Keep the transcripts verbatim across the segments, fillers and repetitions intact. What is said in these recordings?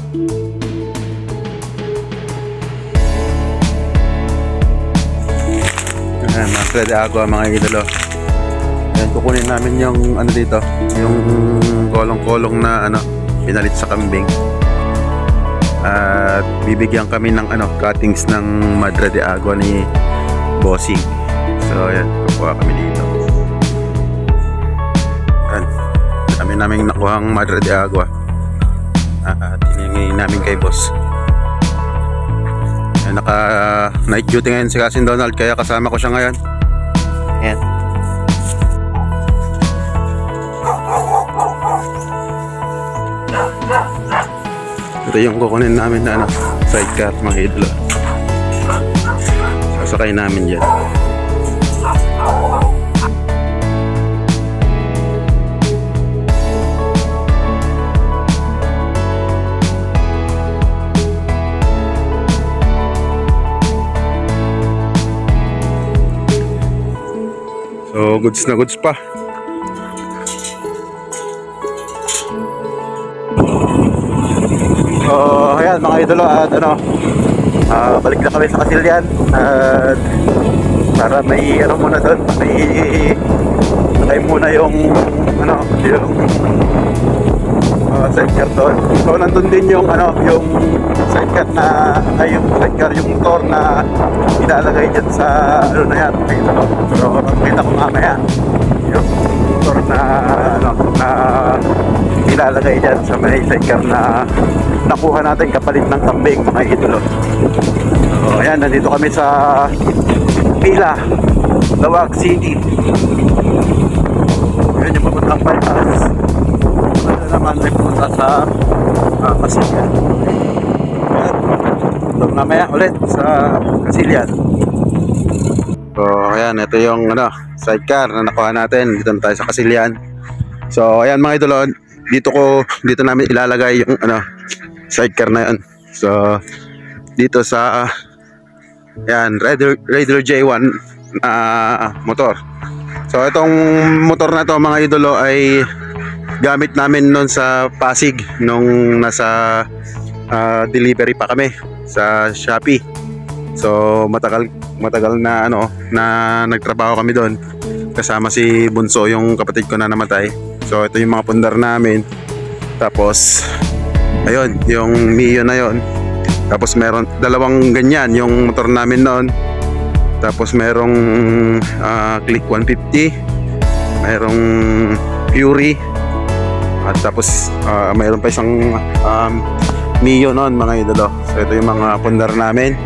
Ayan, Madre de Agua, mga idolo. Ayan, kukunin namin yung ano dito, yung kolong-kolong na ano, pinalit sa kambing. At bibigyan kami ng ano, cuttings ng Madre de Agua ni Bossing. So, ayan, kukuha kami dito. Ayan, dami naming nakuhang Madre de Agua. Ah, tiningin namin kay boss. Ayan, naka night duty ngayon si Cousin Donald, kaya kasama ko siya ngayon. Ayan. Ito yung kukunin namin na ano, sidecar, mga idolo. Sasakay namin dyan. So, goods na goods pa. So, ayan, mga idolo, at ano, ah, balik na kami sa Kasilian. At para may ano muna doon, may sakay muna yung ano, yung ah, sidecar doon. So, nandun din yung ano, yung sidecar na, ay, yung sidecar, yung motor na ilalagay dyan sa ano na yan. Makita ko. Pero makita ko mamaya yung motor na ano, na ilalagay dyan sa may sidecar na nakuha natin kapalit ng kambing, mga idolo. So, ayan, nandito kami sa Pila, Laoag City. Yun yung papuntang Palitas. Ano naman, may pupunta sa ah, Kasilian. Ayan. Ito, mamaya ulit sa Kasilian. So, ayan, ito yung ano, sidecar na nakuha natin. Dito na tayo sa Kasilian. So, ayan, mga idolo, dito ko, dito namin ilalagay yung ano, sidecar na yun. So, dito sa, ayan, Raider, Raider J one na motor. So, itong motor na to, mga idolo, ay gamit namin noon sa Pasig nung nasa ah, delivery pa kami sa Shopee. So, matagal, matagal na ano, na nagtrabaho kami doon. Kasama si Bunso, yung kapatid ko na namatay. So, ito yung mga pundar namin. Tapos, ayun, yung Mio na yon. Tapos meron dalawang ganyan yung motor namin noon. Tapos merong ah, Click one fifty, merong Fury, at tapos ah, mayroon pa isang um, Mio noon, mga idolo. So, ito yung mga pundar namin.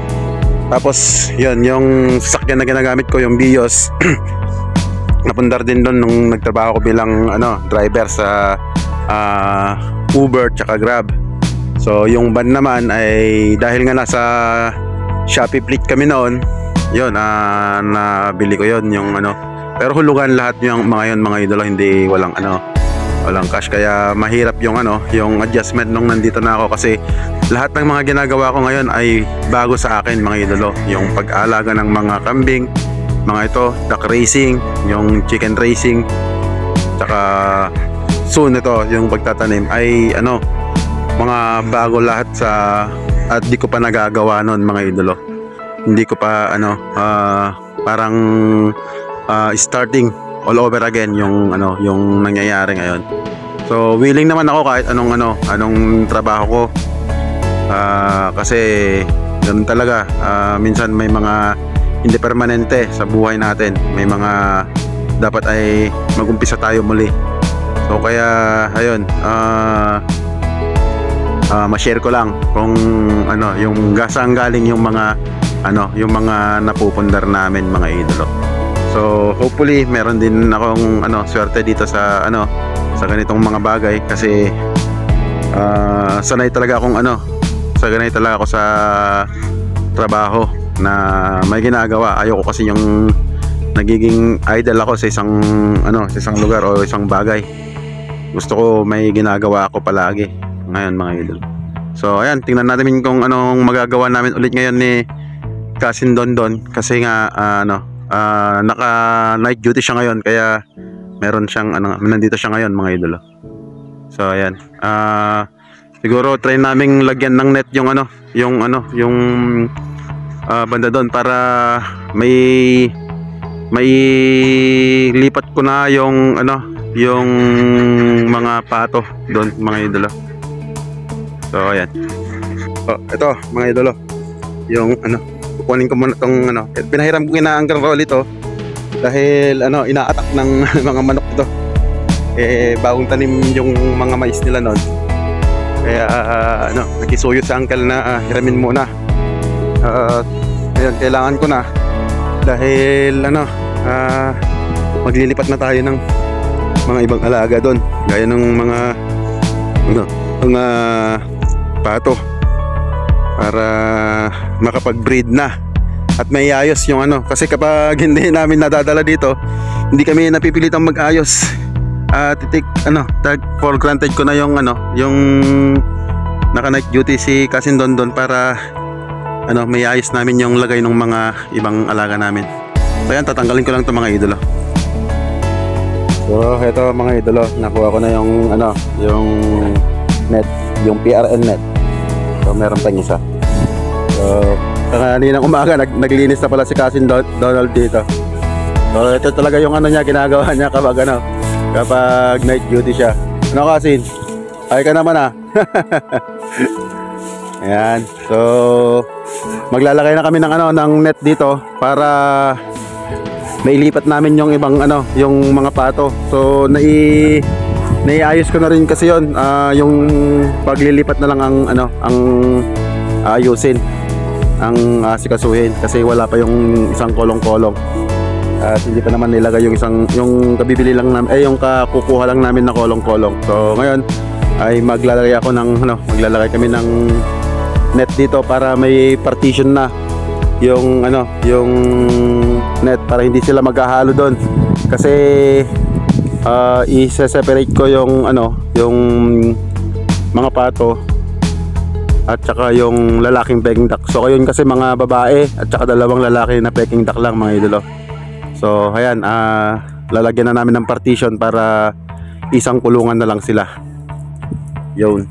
Tapos, yun, yung sasakyan na ginagamit ko, yung Vios, napundar din doon nung nagtrabaho ko bilang ano, driver sa ah, Uber tsaka Grab. So, yung van naman ay dahil nga nasa Shopee Fleet kami noon, yun, ah, nabili ko yun, yung ano. Pero hulugan lahat yung mga yun, mga idolo, hindi walang ano, walang cash. Kaya mahirap yung ano, yung adjustment nung nandito na ako kasi lahat ng mga ginagawa ko ngayon ay bago sa akin, mga idolo. Yung pag-aalaga ng mga kambing, mga ito, duck raising, yung chicken raising, tsaka soon ito, yung pagtatanim ay ano, mga bago lahat sa, at di ko pa nagagawa noon, mga idolo. Hindi ko pa ano, ah, parang ah, starting all over again yung ano, yung nangyayari ngayon. So, willing naman ako kahit anong ano, anong trabaho ko. Ah, kasi ganun talaga, ah, minsan may mga hindi permanente sa buhay natin. May mga dapat ay mag-umpisa tayo muli. So, kaya ayun, ah, ah, ma-share ko lang kung ano, yung saan galing yung mga ano, yung mga napupundar namin, mga idolo. So, hopefully meron din akong ano, swerte dito sa ano, sa ganitong mga bagay kasi ah, sanay talaga akong ano, sanay talaga ako sa trabaho na may ginagawa. Ayoko kasi yung nagiging idle ako sa isang ano, sa isang lugar o isang bagay. Gusto ko may ginagawa ako palagi ngayon, mga idol. So, ayan, tingnan natin kung anong magagawa namin ulit ngayon ni Cousin Dondon kasi nga ah, ano, ah, naka night duty siya ngayon kaya meron siyang ano, nandito siya ngayon, mga idolo. So, ayan. Ah, Siguro try naming lagyan ng net yung ano, yung ano, yung, ah, banda doon para may, may lipat ko na yung ano, yung mga pato doon, mga idolo. So, ayan. So, ito, mga idolo. Yung ano, kukunin ko muna tong ano, eh, pinahiram ko kina Uncle Rolly to dahil ano, inaatak ng mga manok ito. Eh, bagong tanim yung mga mais nila noon. Kaya ah, ano, nakisuyo si Uncle na ah, hiramin muna. Ah, ayun, kailangan ko na dahil ano, ah, maglilipat na tayo ng mga ibang alaga doon. Gaya ng mga ano, mga pato para makapag-breed na at may ayos yung ano, kasi kapag hindi namin nadadala dito, hindi kami napipilitang mag-ayos. Ah, titik ano, tag for granted ko na yung ano, yung naka night duty si Cousin Dondon para ano, may ayos namin yung lagay ng mga ibang alaga namin. So yan, tatanggalin ko lang 'to, mga idolo. So eto, mga idolo, nakuha ko na yung ano, yung net, yung P R N net. So meron pang isa. So kaninang umaga nag naglinis na pala si Cousin Don- Donald dito. So ito talaga yung ano niya, ginagawa niya kapag ano, kapag night duty siya. Ano, Cousin? Ay ka naman ah. Ayan. So maglalagay na kami ng ano, ng net dito para mailipat namin yung ibang ano, yung mga pato. So nai naiayos ko na rin kasi yon. Ah, yung paglilipat na lang ang ano, ang aayusin, ang asikasuhin kasi wala pa yung isang kolong-kolong. At hindi pa naman nilagay yung isang, yung kabibili lang namin, eh, yung kakukuha lang namin na kolong-kolong. So ngayon ay maglalagay ako ng ano, maglalagay kami ng net dito para may partition na yung ano, yung net para hindi sila maghahalo doon. Kasi ah, i-separate ko yung ano, yung mga pato at saka yung lalaking Peking duck. So ayun, kasi mga babae at saka dalawang lalaki na Peking duck lang, mga idolo. So ayan, ah, lalagyan na namin ng partition para isang kulungan na lang sila. Yun.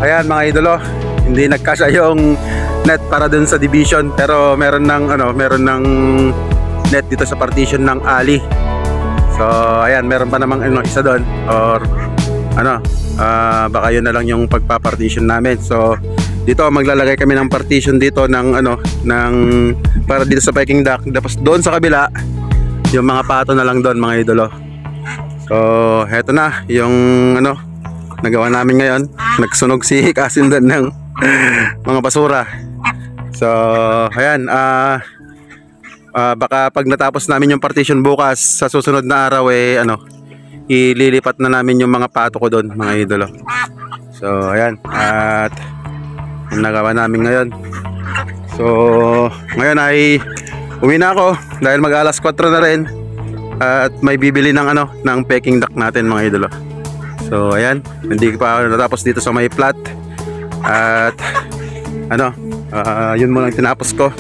Ayan, mga idolo, hindi nagkasya yung net para dun sa division, pero meron ng ano, meron ng net dito sa partition ng alley. So ayan, meron pa namang ano, isa doon or ano, ah, baka yun na lang yung pagpa-partition namin. So Dito, maglalagay kami ng partition dito ng, ano, ng, para dito sa Peking duck. Tapos doon sa kabila, yung mga pato na lang doon, mga idolo. So, heto na yung, ano, nagawa namin ngayon. Nagsunog si Kasin doon ng mga basura. So, ayan, ah, ah, baka pag natapos namin yung partition bukas, sa susunod na araw, eh, ano, ililipat na namin yung mga pato ko doon, mga idolo. So, ayan. At yung nagawa namin ngayon. So, ngayon ay uwi na ako dahil mag alas kwatro na rin. At may bibili ng, ano, ng Peking duck natin, mga idolo. So, ayan. Hindi pa ako natapos dito sa may plot. At, ano, ah, yun muna ang tinapos ko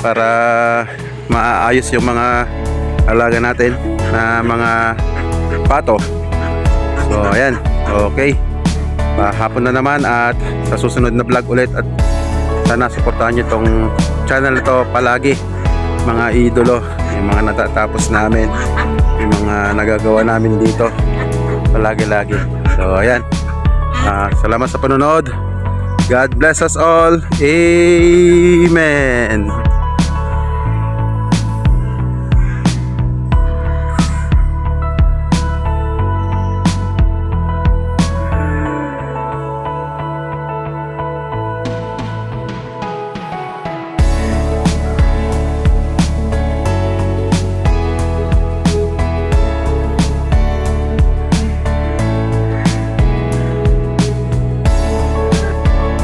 para maayos yung mga alaga natin na mga pato. So, ayan. Okay. Ah, hapon na naman at sa susunod na vlog ulit at sana suportahan niyo tong channel na to palagi, mga idolo, yung mga natatapos namin, yung mga nagagawa namin dito palagi-lagi. So, ayan. Ah, salamat sa panonood. God bless us all. Amen.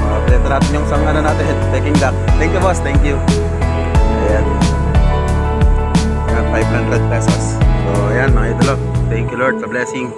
Ah, benta natin yung isang ano natin, Peking duck. Thank you, boss. Thank you. Ayan. Ayan, five hundred pesos. So, ayan, mga idolo. Thank you, Lord, sa blessing.